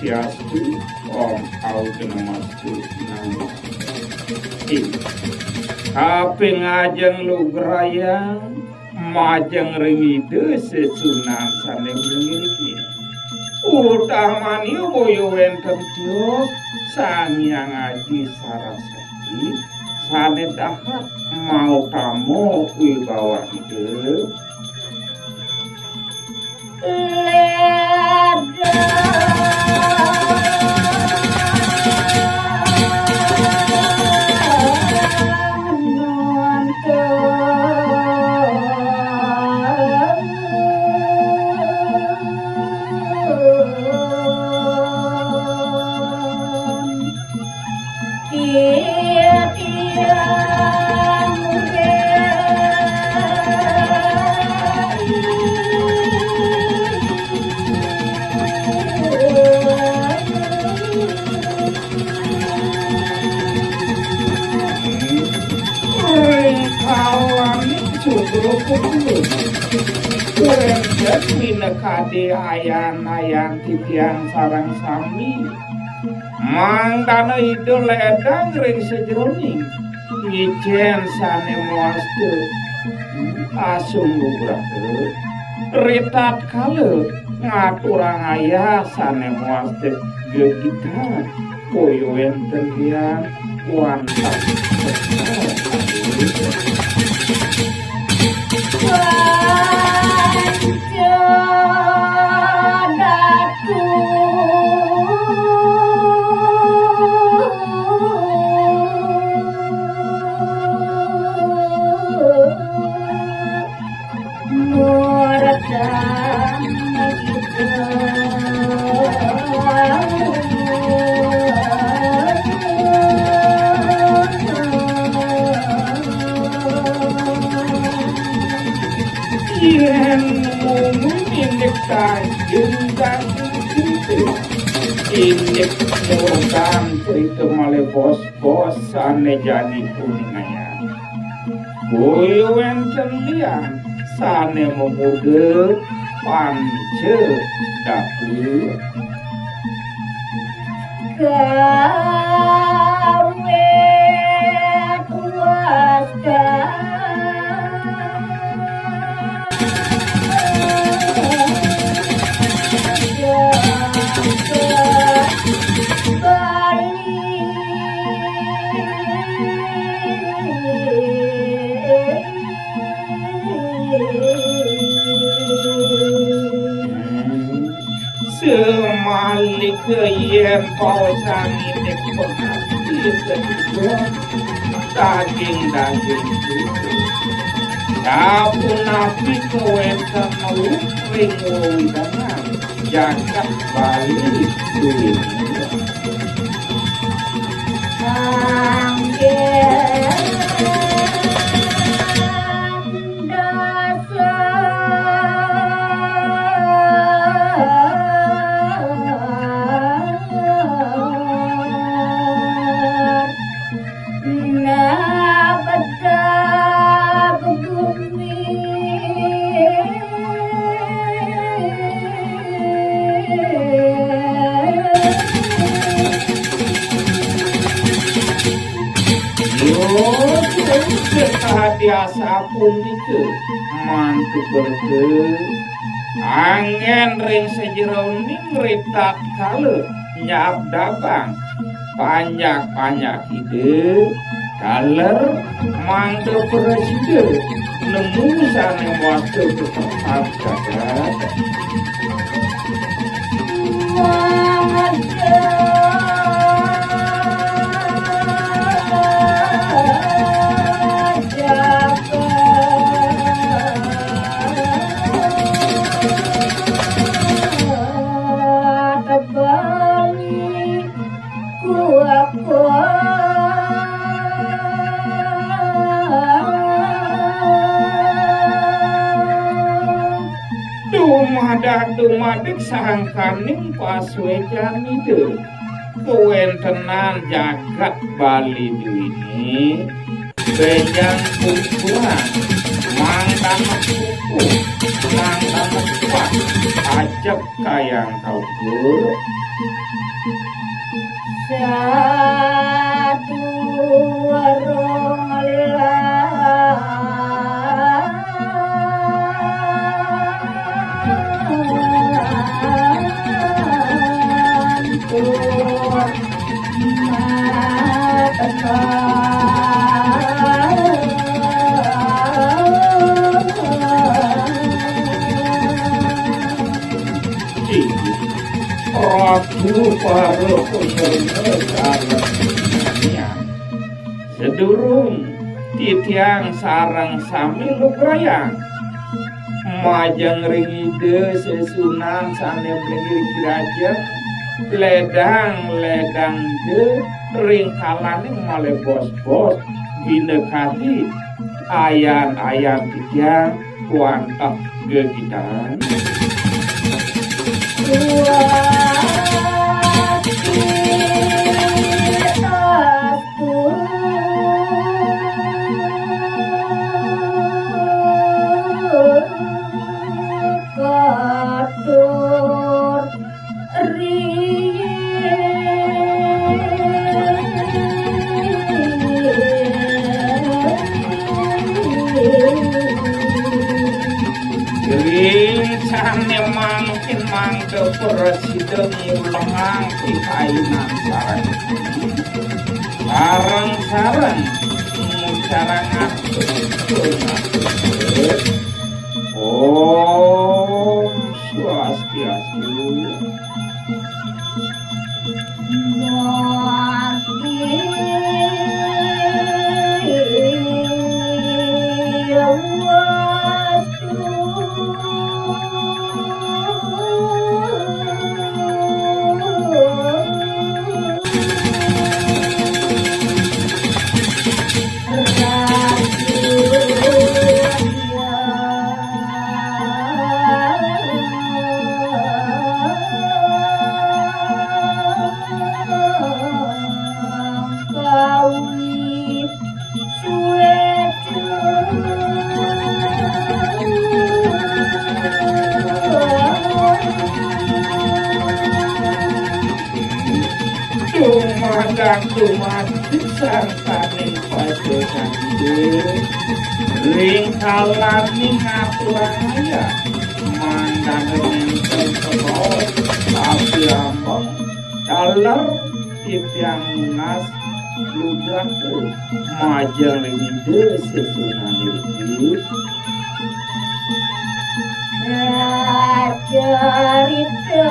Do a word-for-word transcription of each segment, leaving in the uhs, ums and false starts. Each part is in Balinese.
Yastu, Om Audnamastu Namo. Ing. Kaping ajeng lugrayang majeng ring Ida sesuunan sane ngiring. Utamani boya wenten tios Sang Hyang Aji Saraswati sane dahat mautama wibawan Ida. Iya, iya, murid. Ring kawaning sugro kukuh. Wenten minakadi ayan-ayan titiang sareng sami. Mangdana Ida ledang ring sajeroning ngicen sane mawasta asung lugraha, ritatkala ngaturang ayah sane mawasta gegitan, boya wenten lian wantah sekar. Panca Datu. Murtang kita. Yen mung indik tanjung daging kita, indik murtang kita malih bos-bos sane jagi kuningayang. Boya wenten lian sane mamuda Panca Datu. Kawit wasta. Bali. Samalika yen paosan indik pangati kedua daging-daging itu, sapunapi kawenten ring wewidangan jagat Bali duwini. Anggen dasar nabedab gumi. Yo, sing kahadiasa punika mantu berke, anggen ring sajeroning ritatkala nyabdabang panjak-panjak Ida, taler mangda prasida nemu sane mawasta kapertab jagat. Tebali kuah-kuah. Dumadak-dumadik sangkaning pasuecan Ida, kawentenan jagat Bali duwini benjang pungkuran, mangdana kukuh, mangdana kuat, ajeg kayang kaukur. Inggih, Prabu para panjenengan sareng sami. Sedurung titiang sareng sami lugrayang majeng ring Ida sesuunan sane mlinggih kirajeng, ledang-ledang Ida ring kalaning malebos-bos, bina kadi ayan-ayan titiang wantah gegitaran. Ring sane mangkin mangda prasida ngulengang pikayunan sareng, sareng-sareng ngucarang atur. Om Swastiastu. Dumadak dumadik sartaning paduka ring kalaning aturang ayah, mangdane nenten sebaos tapi ambeng taler titiang nunas lugrayang majeng ring Ida sesuunan iriki. Carita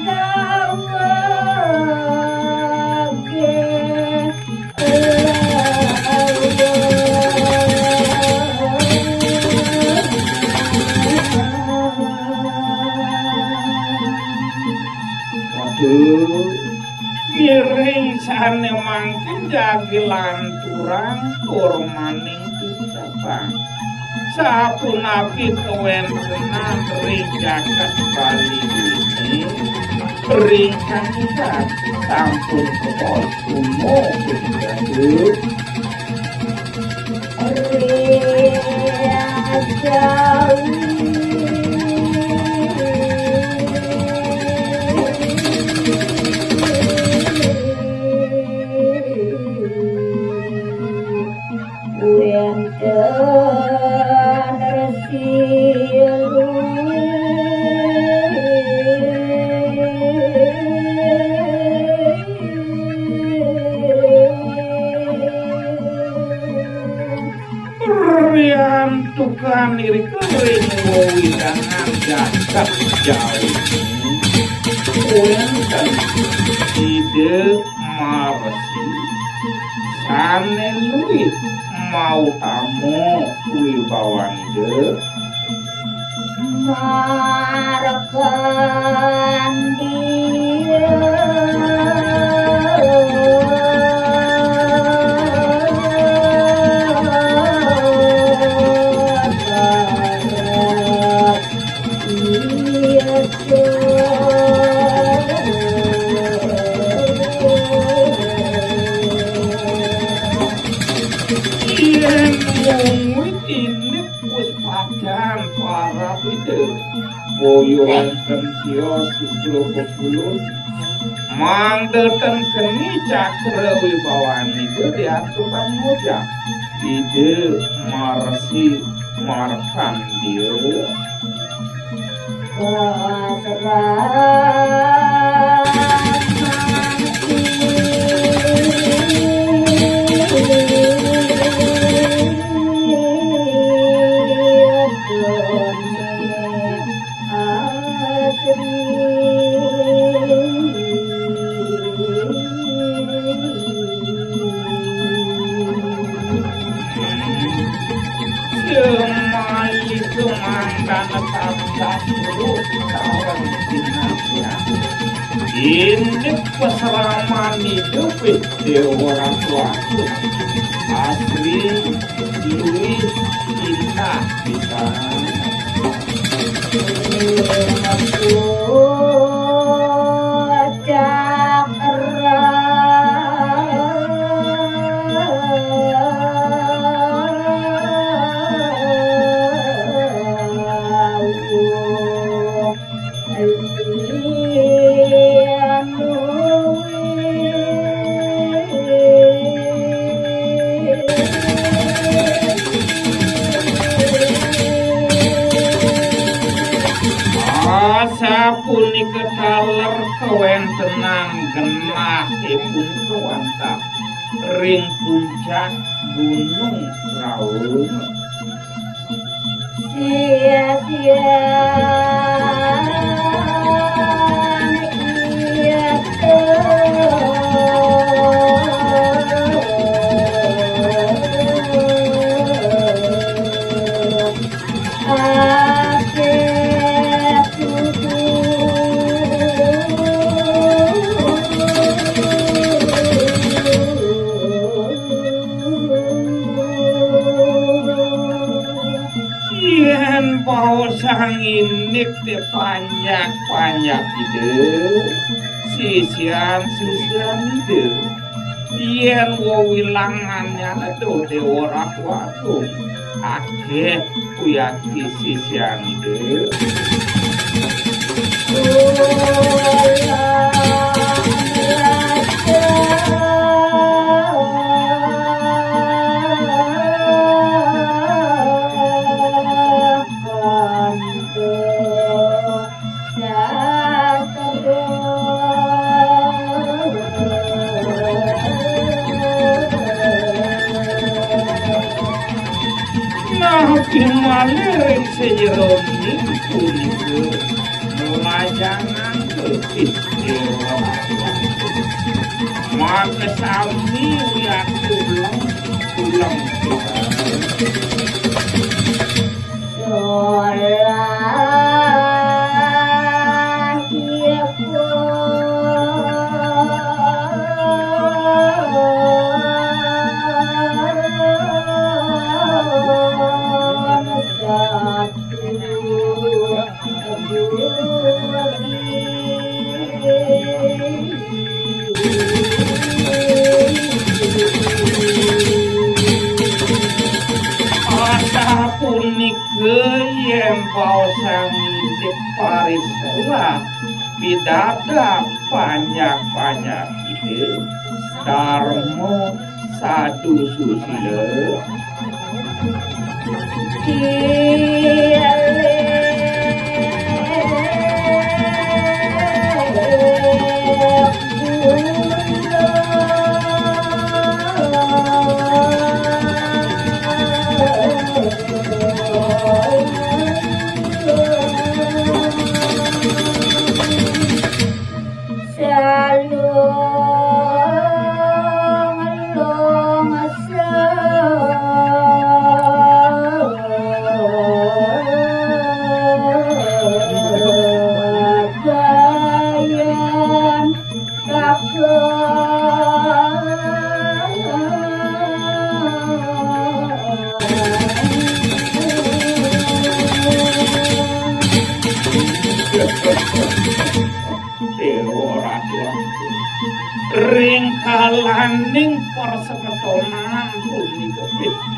dawage. Waduh, ngiring sane mangkin jagi lanturang tur maning tucapan. Sapunapi kawentenan ring jagat Bali ini, ring kangikat sampun kebos umur. Riantukan irika ring wewidangan jagat Jawi, wenten Ida Marsi sane luih mautama wibawanira. Yen Mungguing indik puspakan para ida. Boya wénten tios sugro pepulun. Mangda ten keni cakra wibawanipun diantukan ngojang. Ida marsi markandia. Semali semangkana tatas guru sareng sinarya. Indik pasraman idup Déwa Ratu Agung. Asri luwih indah pisan. Asapunika taler kawéntenan genahipun kawantah ring puncak Gunung Raung. Sia-sia Yén baosang indik té panjak-panjak Ida, sisian-sisian Ida. Yén wewilangannya ento Déwa Ratu Agung, akéh kuyakti sisian Ida. Napi malih ring sajeroning punika lajangan getih Déwa Ratu. Maka sami wiakti uleng, uleng pisan. Asapunika yén baosang indik parisolah pidabdab panjak-panjak Ida, darma sadu susila. Ring kalaning para semetonan punika,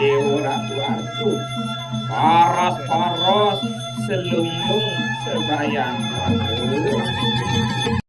Déwa Ratu Arjuna, paras-paras selunglung sebayan ratu.